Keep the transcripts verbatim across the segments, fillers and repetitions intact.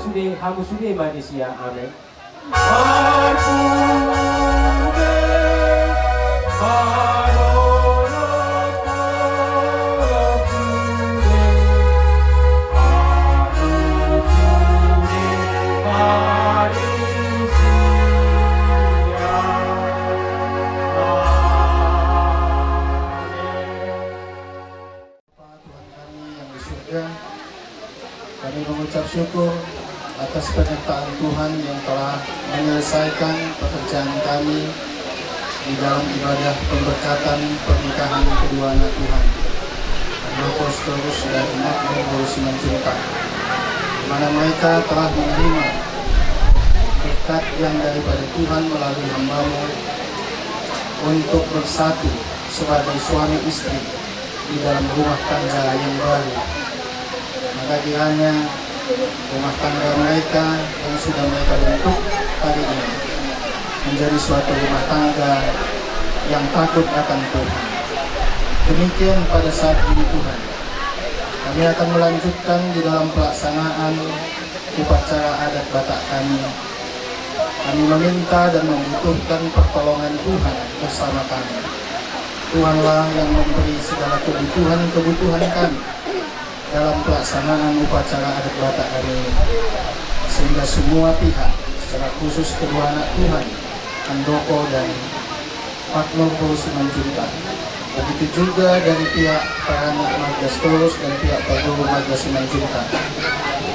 Sude, hamu sude ma di sia. Amen. Bapa Tuhan kami yang di surga, kami mengucap syukur atas penyertaan Tuhan yang telah menyelesaikan pekerjaan kami di dalam ibadah pemberkatan pernikahan kedua anak Tuhan, Handoko Sitorus dan Makmur Simanjuntak, di mana mereka telah menerima berkat yang daripada Tuhan melalui hamba-Mu untuk bersatu sebagai suami istri di dalam rumah tangga yang baru. Maka kiranya rumah tangga mereka yang sudah mereka bentuk hari ini menjadi suatu rumah tangga yang takut akan Tuhan. Demikian pada saat ini, Tuhan, kami akan melanjutkan di dalam pelaksanaan upacara adat Batak kami. Kami meminta dan membutuhkan pertolongan Tuhan bersama kami. Tuhanlah yang memberi segala kebutuhan-kebutuhan kami dalam pelaksanaan upacara adat Batak kami ini, sehingga semua pihak, secara khusus kedua anak Tuhan, Handoko dan Makmur Simanjuntak. Begitu juga dari pihak paranak marga Sitorus dan pihak parboru marga Simanjuntak,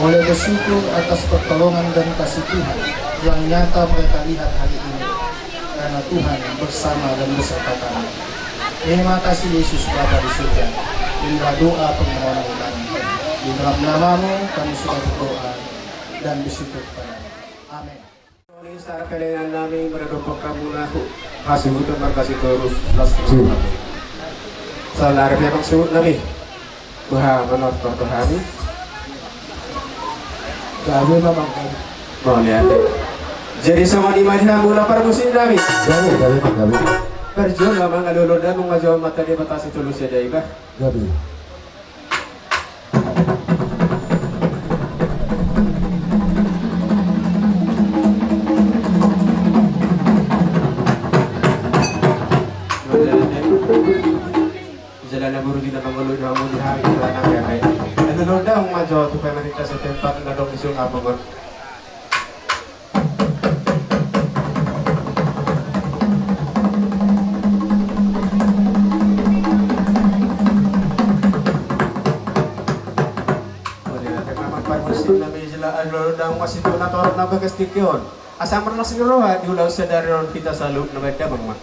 boleh bersyukur atas pertolongan dan kasih Tuhan yang nyata mereka lihat hari ini, karena Tuhan bersama dan beserta kami. Terima kasih, Yesus, Bapa di surga. Inilah doa permohonan kami. Di dalam nama-Mu kami sudah berdoa dan bersyukur kepada-Mu. Amin. Sahat pelean nami maradophon hamu na hasuhuton marga Sitorus, las. Sahat pelean suhut nami. Boha manortor do hami? Gabe ma, Amang. Mauliate. Jadi songon i ma di hamu na parmusik nami. Gabe, gabe, Amang, gabe. Parjuang ma, Amang, alualuhon damang ma jo Amanta Debata Sitolu Sia Dae, bah. Gabe. Jala na boru jina mangoloi hamu di hami, jala na gabe. Alualuhon damang ma jo tu pemerintah setempat na adong di son, Amang. Mauliate ma, Amang, parmusik nami, jala alualuhon damang ma situtu na torop na bagas tingki on. Asa marlas ni roha di ulaon sadari on hita saluhutna, baen damang ma.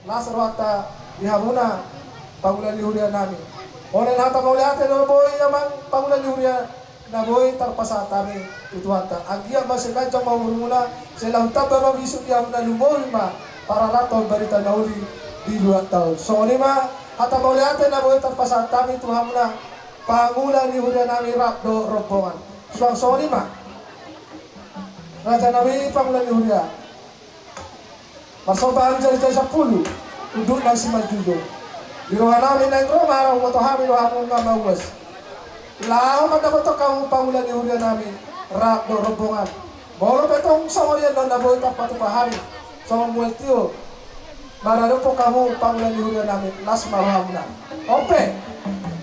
Las rohanta di hamuna pangula ni huria nami. Molo hata mauliate do boi amang pangula ni huria na boi tarpasahat hami tu Tuhanta. Anggiat ma sai ganjang ma umurmuna, sai laho tamba ma bisuk di hamuna, lumobi ma pararathon barita na uli di luatta on. Songon i ma hata mauliate na boi tarpasahat hami tu hamuna pangula ni huria nami rap dohot rombongan. Suang songon i ma raja nami pangula ni huria. Marsomba hami jari-jari sampulu, unduk nang simanjujung. Di roha nami naeng ro ma hamu, huboto hami do hamu nga mauas. Laho mandapothon hamu pangula ni huria nami rap dohot rombongan. Molo pe tong songon i annon na boi tarpatupa hami songon mual tio maradophon hamu pangula ni huria nami, las ma rohamuna. On pe,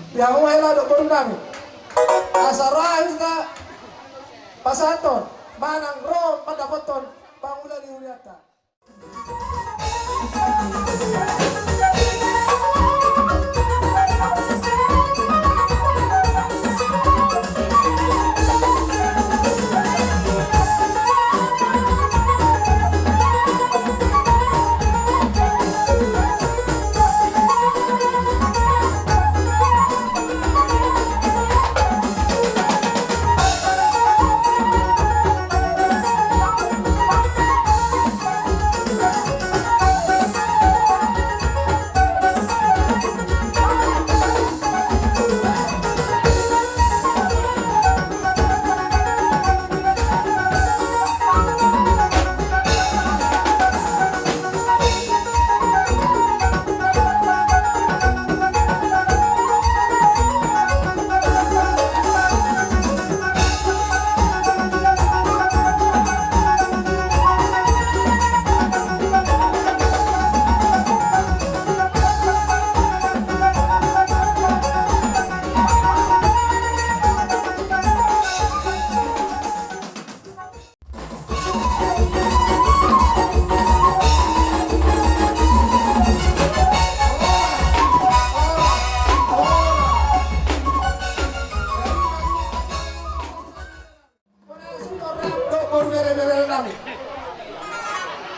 di hamu hela dohot boru nami, asa ra hita pasahathon manang ro mandapothon pangula ni hurianta.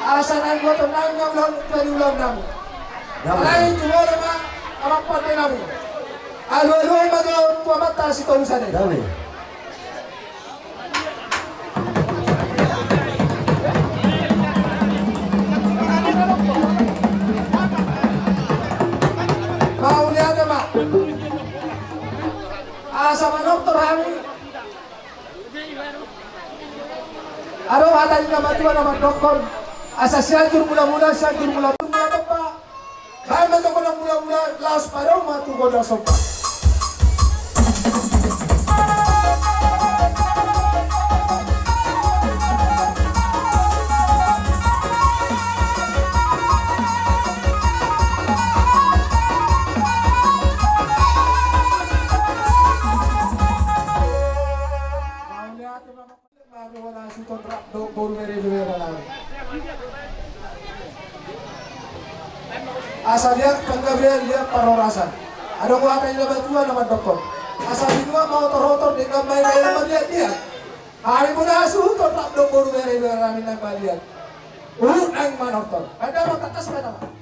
Asa naeng boto naeng nga ulang padi ulang nami. Alai tu molo ma amang pande nami. Alu-alu ma jo tu amanta Sitolu Sade. Dame. Mauliate ma. Asa manortor hami. Adong hata ni na matua na mandokkon, asa Sianjur Mulamula, Sianjur Mulamula tompa. Baen ma jo gondang mulamula, laos padomu ma tu gondang somba. Mauliate ma. Mauliate ma, Siton rap dohot boru, bere dohot bere nami. Asa liat panggabean, liat parhorasan. Adong hata ni na matua na mandokkon, asa binuat ma hotor-hotor, denggan ma i na maliat-liat. Hami bona Siton rap dohot boru, bere dohot bere nami na maliat. Huhut naeng manortor. Baen damang, tangkas baen damang.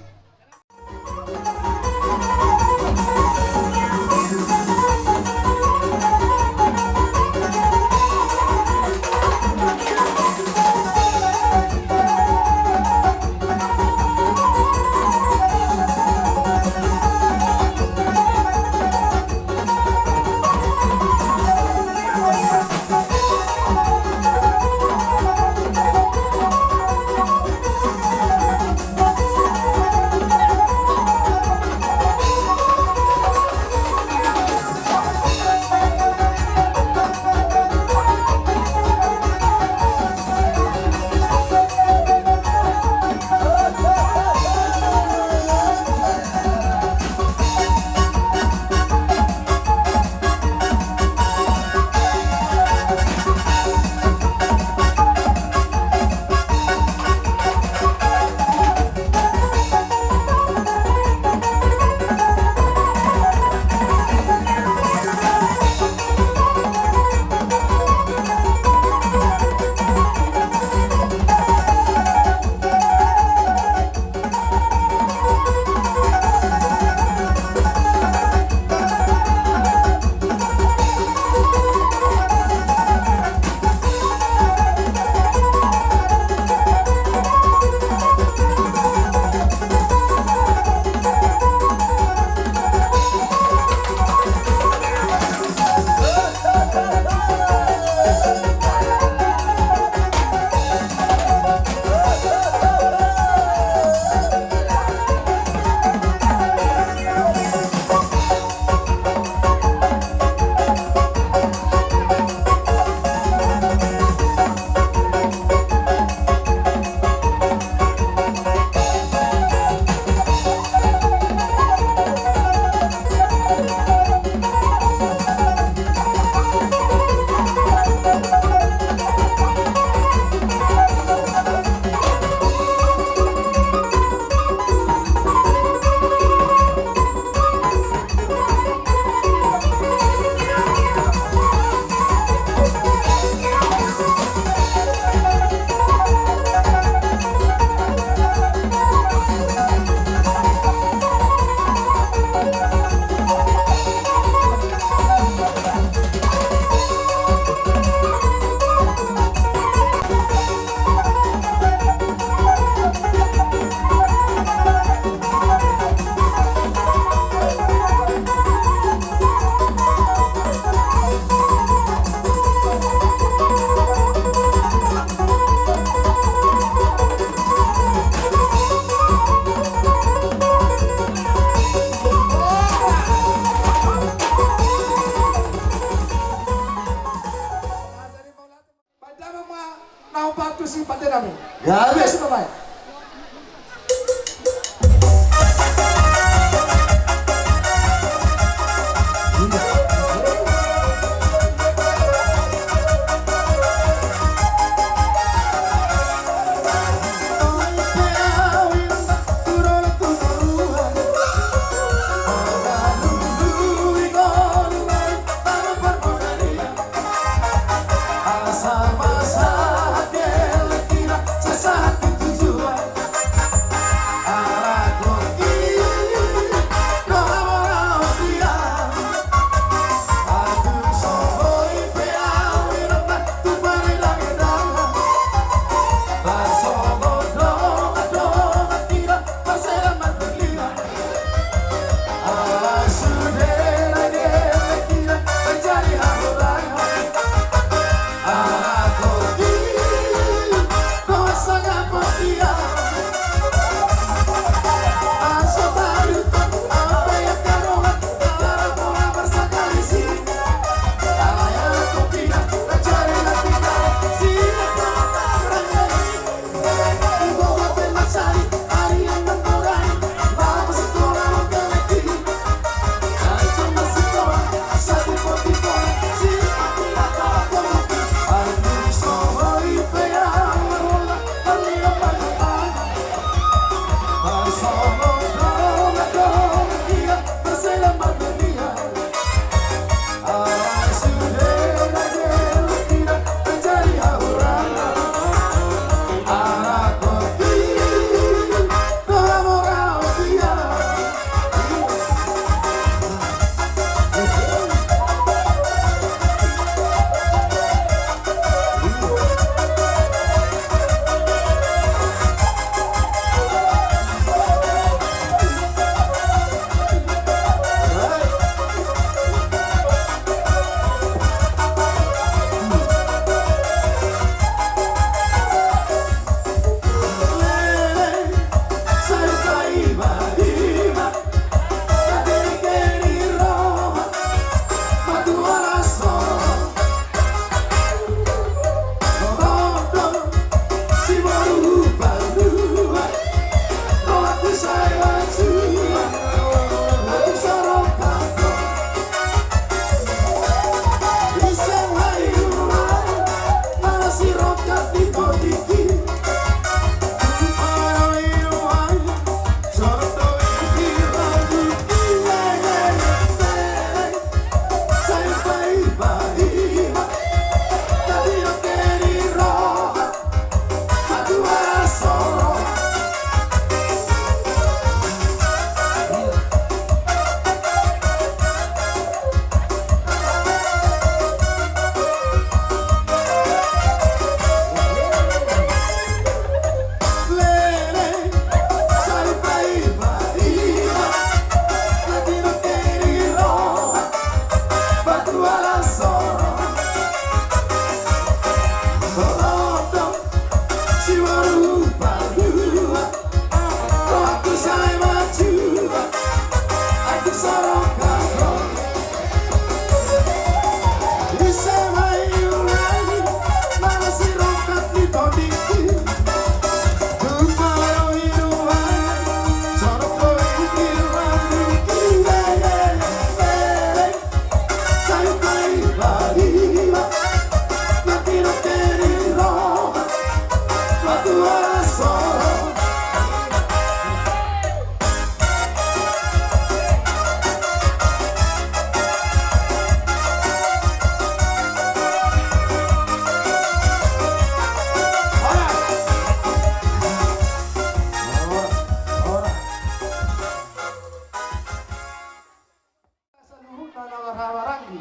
Saluhutna na marhahamaranggi,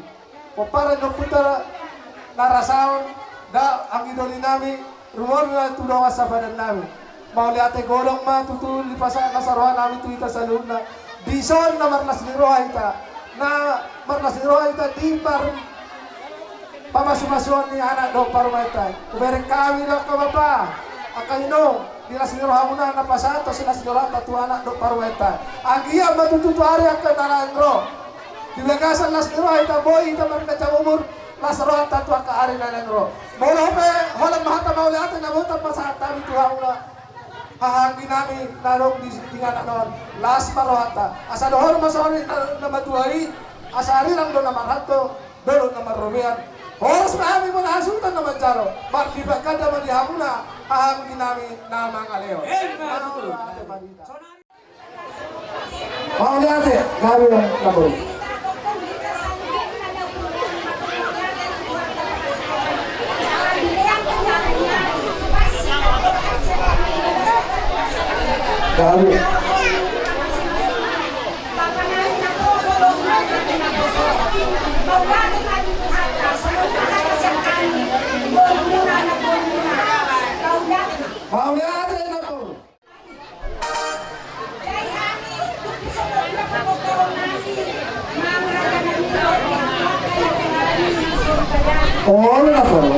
pomparan ni ompunta Narasaon, da anggi doli nami, rumorna tu dongan sapadan nami. Mauliate godang ma tutu dipasahat nasa roha nami tu hita saluhutna. Dison na marlas ni roha hita, na marlas ni roha hita di par pamasumasuon ni anak dohot parumaenta. Hubereng hami do angka bapa, angka inong, di las ni rohamuna na pasahathon las ni rohanta tu anak dohot parumaenta. Anggiat ma tutu tu ari angka na naeng ro, di bagasan las ni roha hita boi hita marpanjang umur, las rohanta tu angka ari na naeng ro. Molo pe holan ma hata mauliate na boi tapasahat hami tu hamuna, hahaanggi nami na adong di, di inganan on, las ma rohanta. Asa dohonon ma songon i na, na matua i, asa arirang do na marhalto, dolok na marrobean. Horas ma hami bona hasuhuton na manjalo, marlipat ganda ma di hamuna, hahaanggi nami na mangalehon. Emma tutu. Mauliate ma di hita. Mauliate, gabe na boi. Gabe. Mauliate na boi. Olo na boi.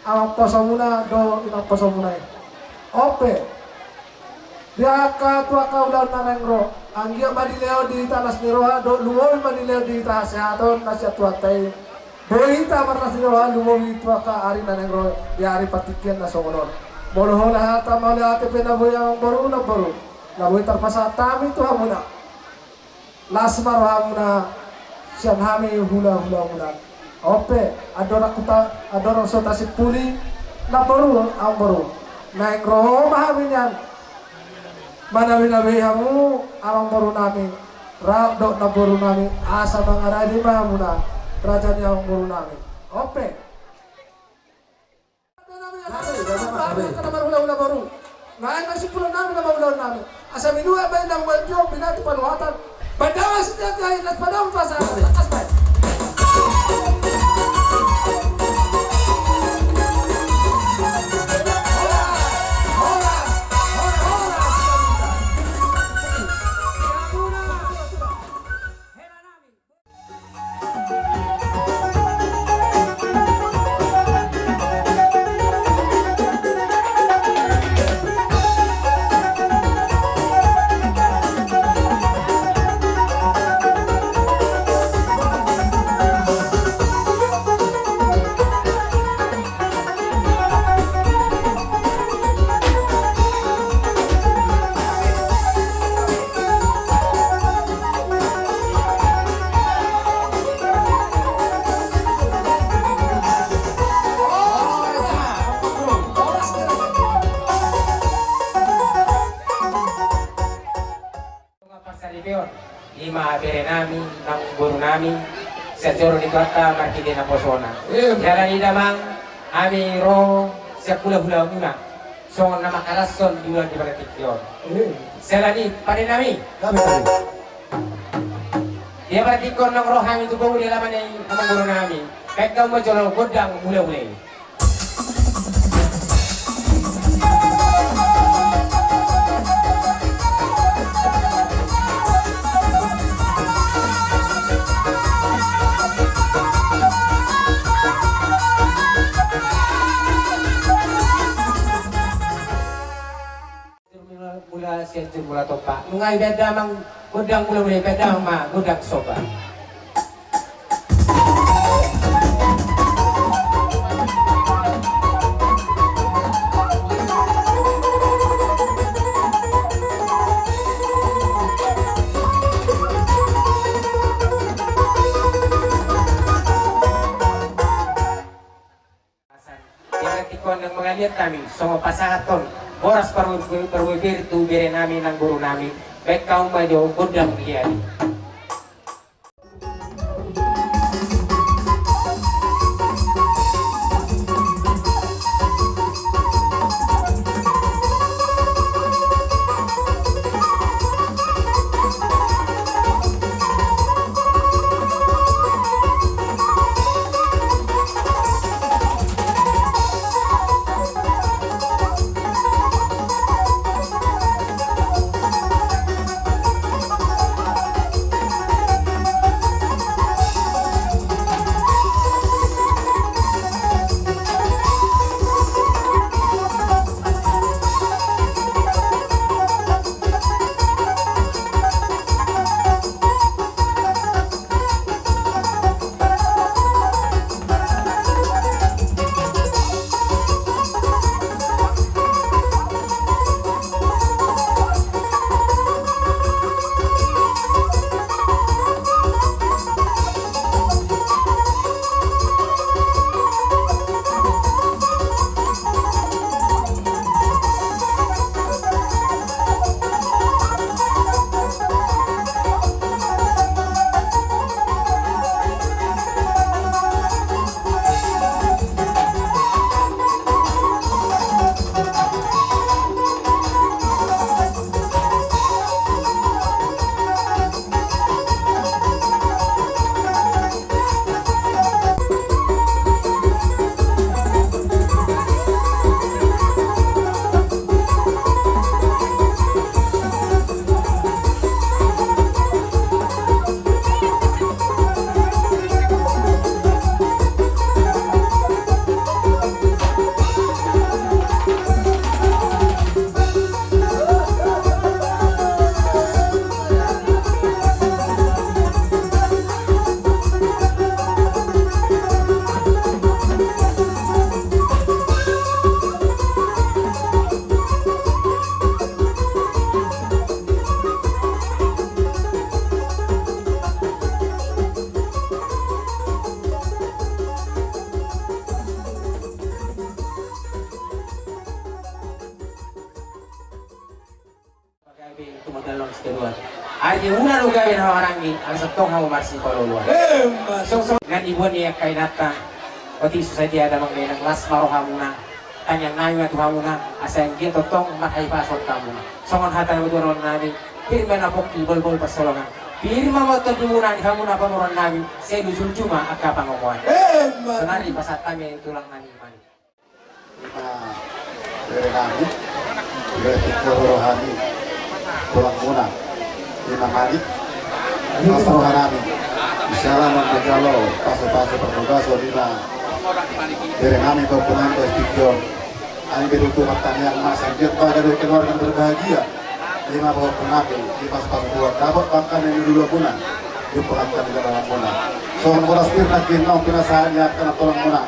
Amang posomuna dohot inang posomuna i. On pe, di angka tu angka ulaon na naeng ro, anggiat ma dilehon di hita las ni roha dohot lumobi ma dilehon di hita hasehaton na sian Tuhanta i. Boi hita marlas ni roha lumobi tu angka ari na naeng ro, di ari partingkian na songon on. Molo holan hata mauliate pe na boi amangboru, namboru, na boi tarpasahat hami tu hamuna. Las ma rohamuna sian hami hulahulamuna. On pe, andorang huta, andorang so tasimpuli, namboru, amangboru, naeng ro ma hami nian manabinabei hamu, amangborunami, rap dohot namborunami, asa mangaradi ma hamuna raja ni amangborunami. On pe. Gabe, gabe, gabe. Naeng ma simpulonnami nama ulaonnami. Asa minua baen na ual tio, pinatu panuhatan. Pandangan setiap hari, las padang pasar. Gabe. Las baen. Hola, hola, hola, hola. Parsaripeon, i ma berenami, nang borunami, sian joro ni Tuhanta marhite naposona. Em. Jala ni damang, hami ro sian hulahulamuna, songon na mangkalashon di ulaon di partingkian on. Em. Siala ni padenami. Gabe, gabe. Di partingkian on naung ro hami tu boru di alaman i, amang borunami. Baen hamu ma jolo gondang mulahula i. Mula, mula sian jur mula tompa. Nunga i baen damang gondang mulahula i, baen damang ma gondang somba. Di partingkian on naeng mangaliat hami songon pasahaton boras parbe-, parbue-, parbue tu berenami nang borunami, baen hamu ma jo gondang liat i. Along sitadoan. Artimuna do gabe na harangi, asa tong hamu marsipaolooloan. Emma. Song song na dibuat ni angka inanta. Otik so sadia damang dainang, las ma rohamuna. Tangiang nami ma tu hamuna, asa anggiat tongtong marhahipason hamuna. Songon hata ni natuatua nami, pir ma na pongki, bolbol pansalongan. Pir ma tondimuna di hamuna pamoruan nami, sai dujungjung ma angka pangomoan. Emma. Sonari pasahat hami tulang nami Manik. Ima bere nami, bere tu roha ni tulangmuna, ima Manik, las roha nami. Di siala na manjalo pasupasu parbagason ima bere nami, pahompu nami di studio. Ai be tutu martangiang ma asa anggiat baga dohot keluarga na berbahagia. Ima pahompu nami, ima pasupasu Tuhan, dapot bangka na niula muna. Jumpa nami di dalam muna. Songon boras pir na ginong pinasahat ni angka na tulangmuna.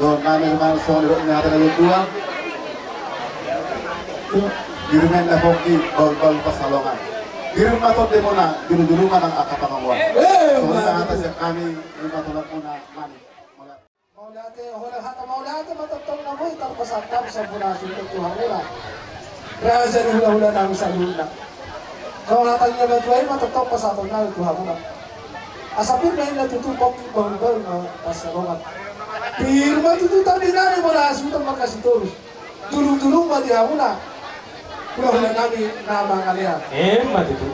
Dohonon nami ma songon nidok ni hata ni natuatua. Pir ma na pongki, bahulbahul pansalongan. Pir ma tondimuna, jolojolo ma nang angka pangomoan. Songon i ma hata sian hami, ima tulangmuna, Manik. Mauliate, holan hata mauliate ma tongtong na boi tarpasahat hami sampuna suhut tu hamuna. Raja ni hulahula nami saluhutna. Songon hata ni natuatua i ma tongtong pasahaton nami tu hamuna. Asa pir ma inna tutu pongki, bahulbahul ma pansalongan. Pir ma tutu tondinami, molo hasuhuton marga Sitorus. Jolojolo ma di hamuna hulahula nami na mangalean. Emma tutu.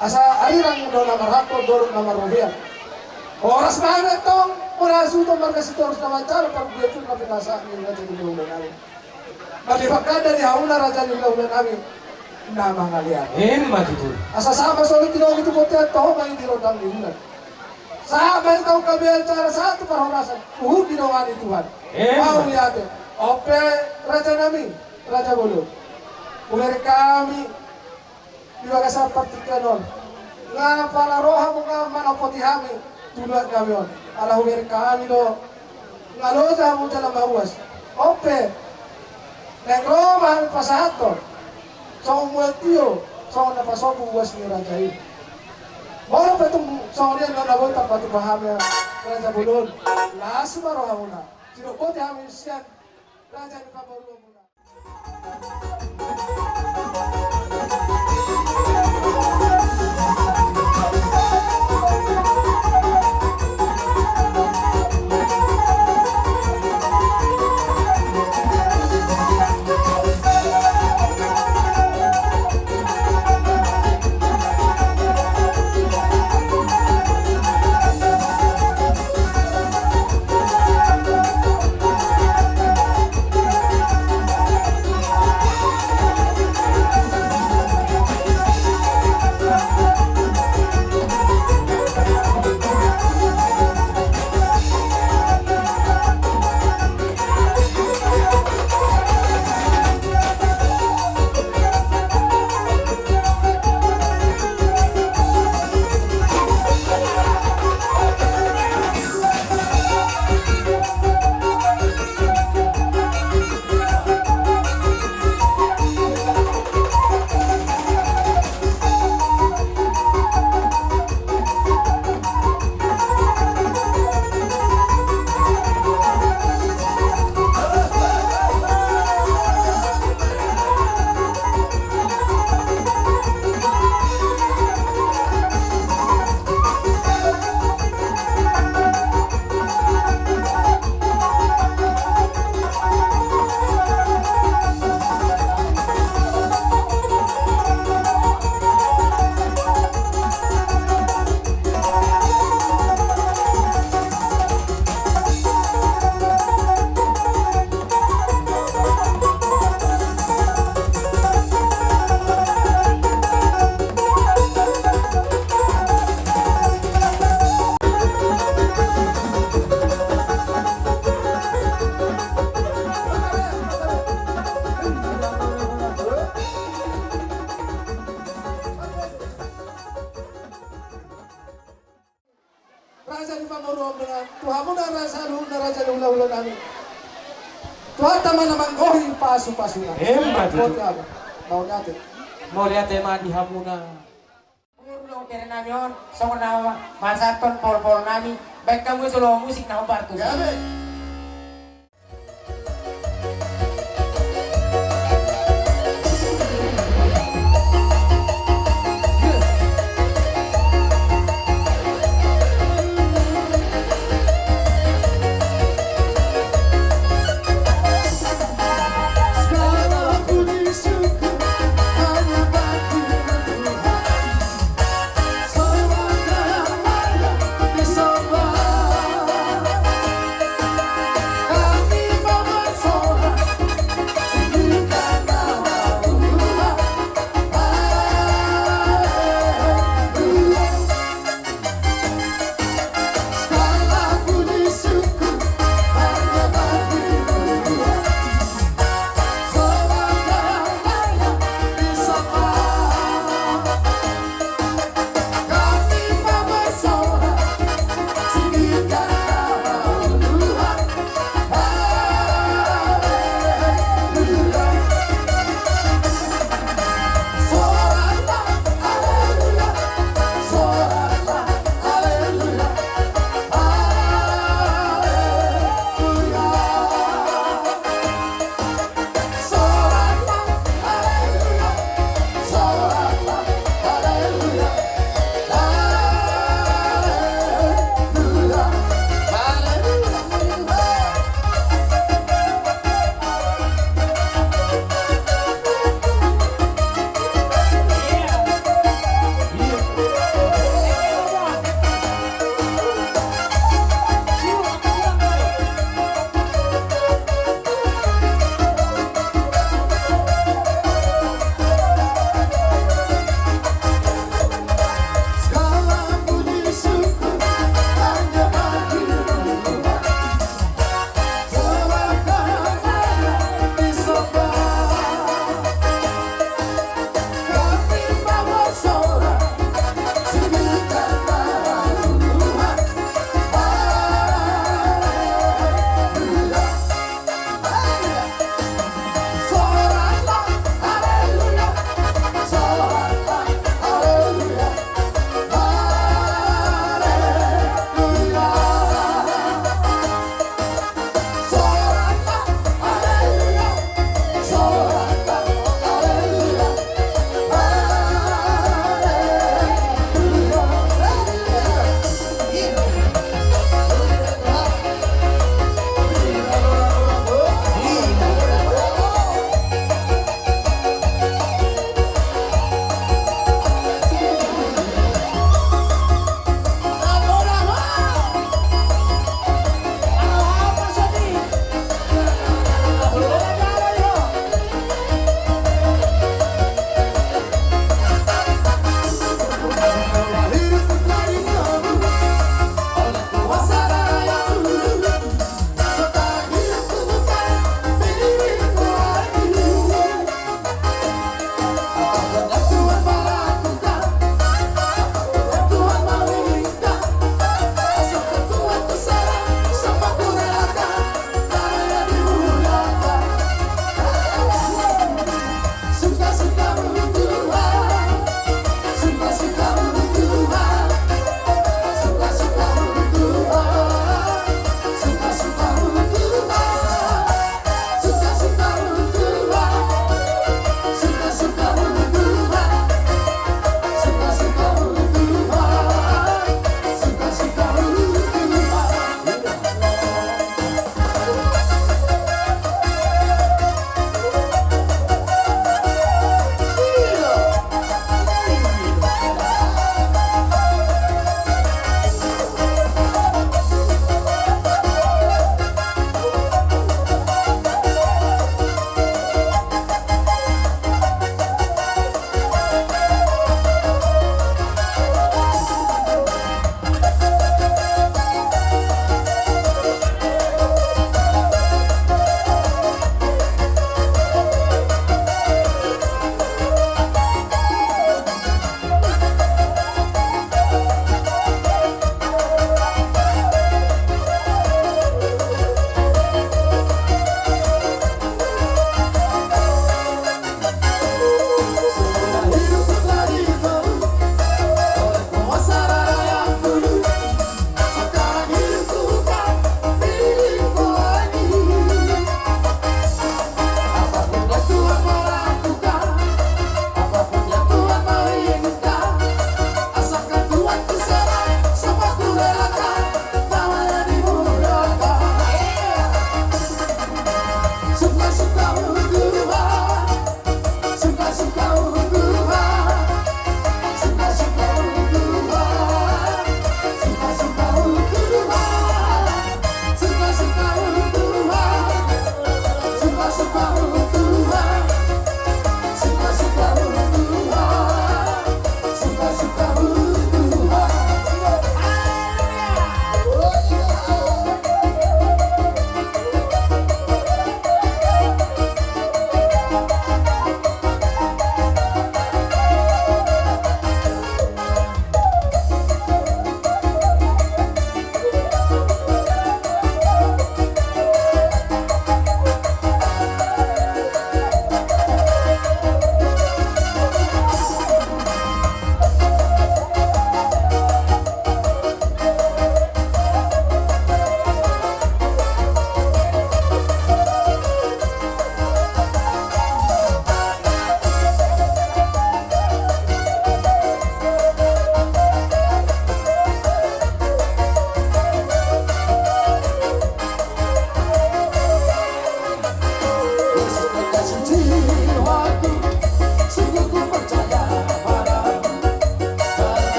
Asa arirang do na marhangkon, dolok na marrobean. Horas ma hami antong molo hasuhuton marga Sitorus na manjalo parbue pir na pinasahat ni raja ni hulahula nami. Marlipat ganda di hamuna raja ni hulahula nami na mangalean. Emma tutu. Asa sahat ma solu di lobi tu bontean, toho ma i di rondang ni bulan. Sahat ma i tu gabe acara, sahat tu parhorasan, huhut didongani Tuhan. Emma. Mauliate. On pe raja nami, raja bolon. Hubereng hami di bagasan partingkian on. Nga pala rohamu nga manopoti hami tu luat nami on. Ala hubereng hami do nga loja hamu jala mauas. On pe naeng ro ma hami pasahathon songon mual tio, songon na pasombu uas ni raja i. Molo pe tung songon i annon na boi tarpatupa hami raja bolon, las ma rohamuna. Sidok boti hami sian raja ni pamoruonmuna. Raja ni pamoruon, tu hamuna raja, luhutna raja ni hulahula nami. Tuhanta ma na manggohi pasupasuna. Emma tutu. Mauliate. Mauliate ma di hamuna. Bere nami on, songon na mansahathon polopolo nami, baen hamu solo musik na hombar tusi. Gabe.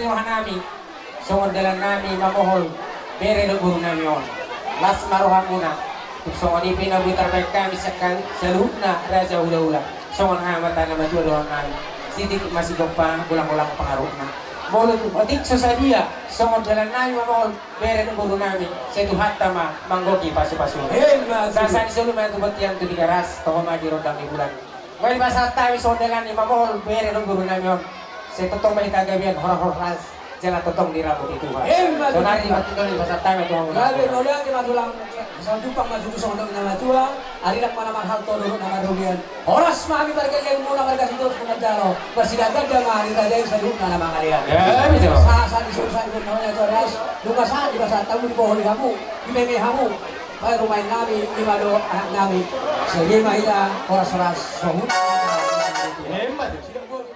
Rohanami, songon dalannami mamohol bere dohot borunami on. Las ma rohamuna. Tung songon i pe na boi tarbaen hami sian saluhutna raja hulahula. Songon hata ni natuatua dohononnami: Sititik ma sigompa, golanggolang pangarahutna. Molo tung otik so sadia songon dalannami mamohol bere dohot borunami, sai Tuhanta ma manggohi pasupasu. Emma tutu. Sahat ni solu ma tu bontean tu Tigaras, toho ma di rondang ni bulan. Nunga dipasahat hami songon dalan ni mamohol bere dohot borunami on, sai tongtong ma hita gabean horas-horas jala tongtong diramoti Tuhan. Emma tutu. Sonari ma tongtong dipasahat hami tu hamu. Gabe na uli, ate ma tulang. Sai jumpang ma tutu songon dok ni na matua. Arirang ma na marhalto, dohot na marrobean. Horas ma hami pargellengmuna marga Sitorus na manjalo. Marsigandang ma di raja i saluhutna na mangalean. Gabe jo. Sahat, sahat ni solu, sahat ni solu, horas. Nunga sahat dipasahat hamu, diboholi hamu, dimeme hamu. Baen rumaennami, i ma dohot anaknami. Songon i ma hita, horas-horas, songon i. Emma tutu. Songon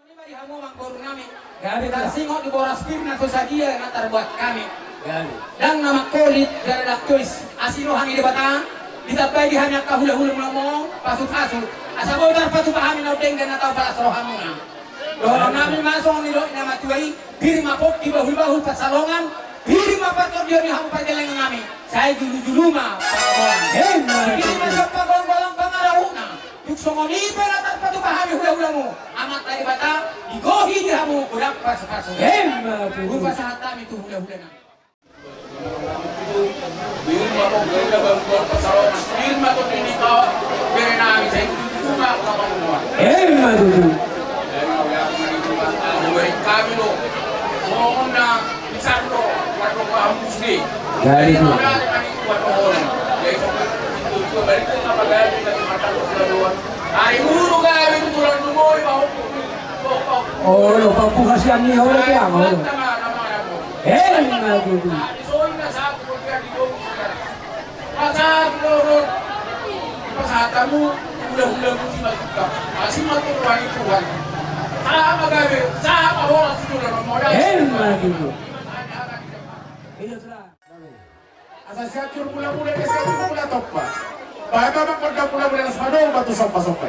i ma di hamu amang boru nami. Gabe, tarsingkop di boras pir na so sadia na tarbuat hami. Gabe. Ndang na mangkolit, ndada ndang tois, asi roha ni Debata, ditambai di hami angka hulahula muna on pasupasu, asa boi tarpatupa hami na undeng dan na tau palas rohamuna. Dohonon nami ma songon nidok ni na matua i: Pir ma pongki bahulbahul pansalongan, pir ma partondion ni hamu pargellengan nami, sai julu-julu ma pangamoan. Emma tutu. Pir ma jompa golanggolang pangarahutna. Tung songon i pe na tarpatupa hami hulahulamu, Amanta Debata, digohi di hamu godang pasupasu. Emma tutu. Hupasahat hami tu hulahula nami. Pir ma pongki na bahulbahul pansalongan, pir ma tondi ni bere nami, sai julu-julu ma pangamoan. Emma tutu. Jadi, ya, kami do. Songon na Sando, pardomuan muslim. Dari itu. Oh, lo papu kasihan ni, oh, lo tiang, oh. Eh, nggak gitu. Eh, nggak gitu. Iya, tenang. Asa siatur mula-mula dia siatur mula topa. Bae bae mangkon da mula-mula las madou batu sompa-sompa.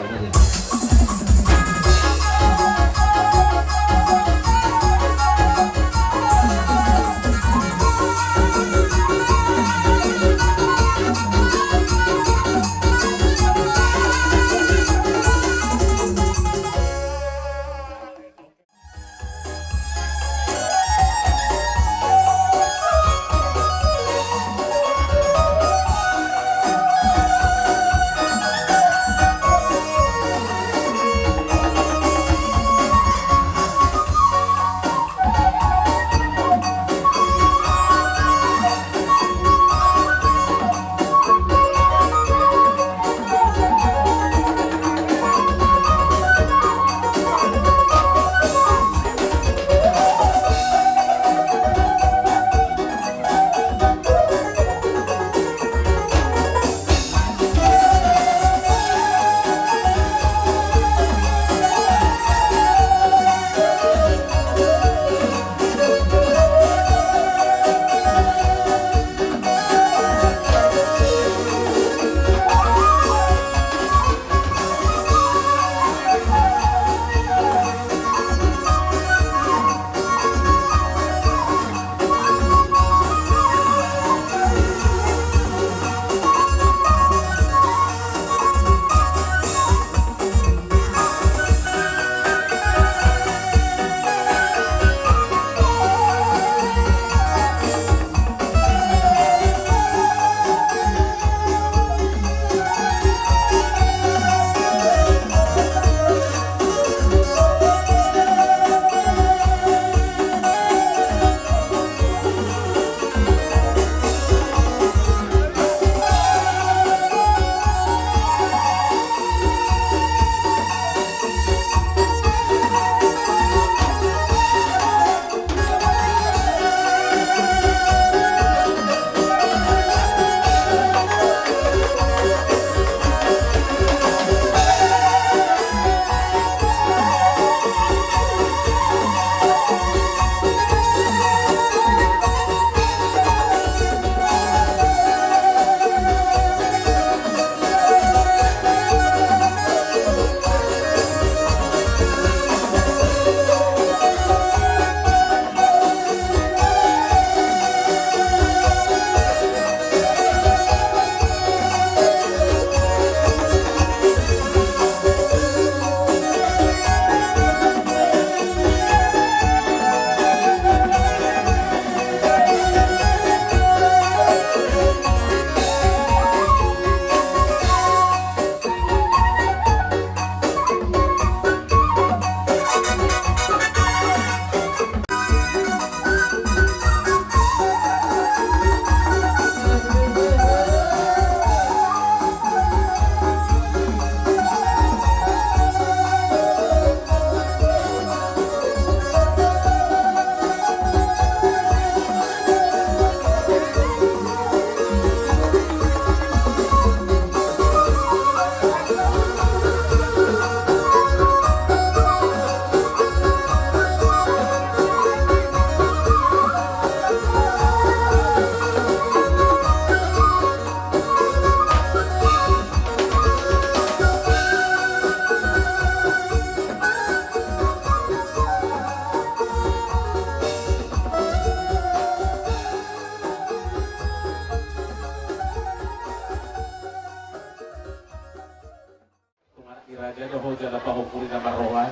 Tung anak ni raja do ho jala pahompu ni na marroha,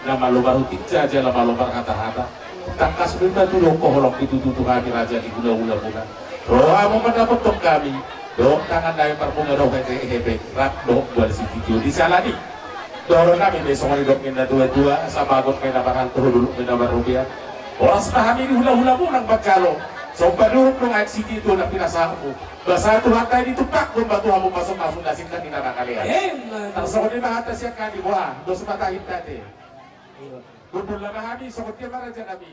na malobar hutinja jala malobar hata-hata. Tangkas do i ma tudok ho holong pitutu tu hami raja ni hula-hula muna. Rohamu mandapothon hami, dohot tangan nami marbunga dohot hepeng, rap dohot boan sitio di siala ni. Dohonon nami pe songon nidok ni na tua-tua, sabagot ma i na marhalto, hundul ma i na marrobean. Horas ma hami di hula-hula muna manjalo. Somba ni uhum nunga sititi tu na pinasahatmu. Basa Tuhanta i, ditumpakhon ma tu hamu pasupasuna sian hami na mangalean. Emma tutu. Tarsongon i ma hata sian hami, boha, dos ma tahinta te. Iya. Tumpul ma hami songon dia ma raja nami.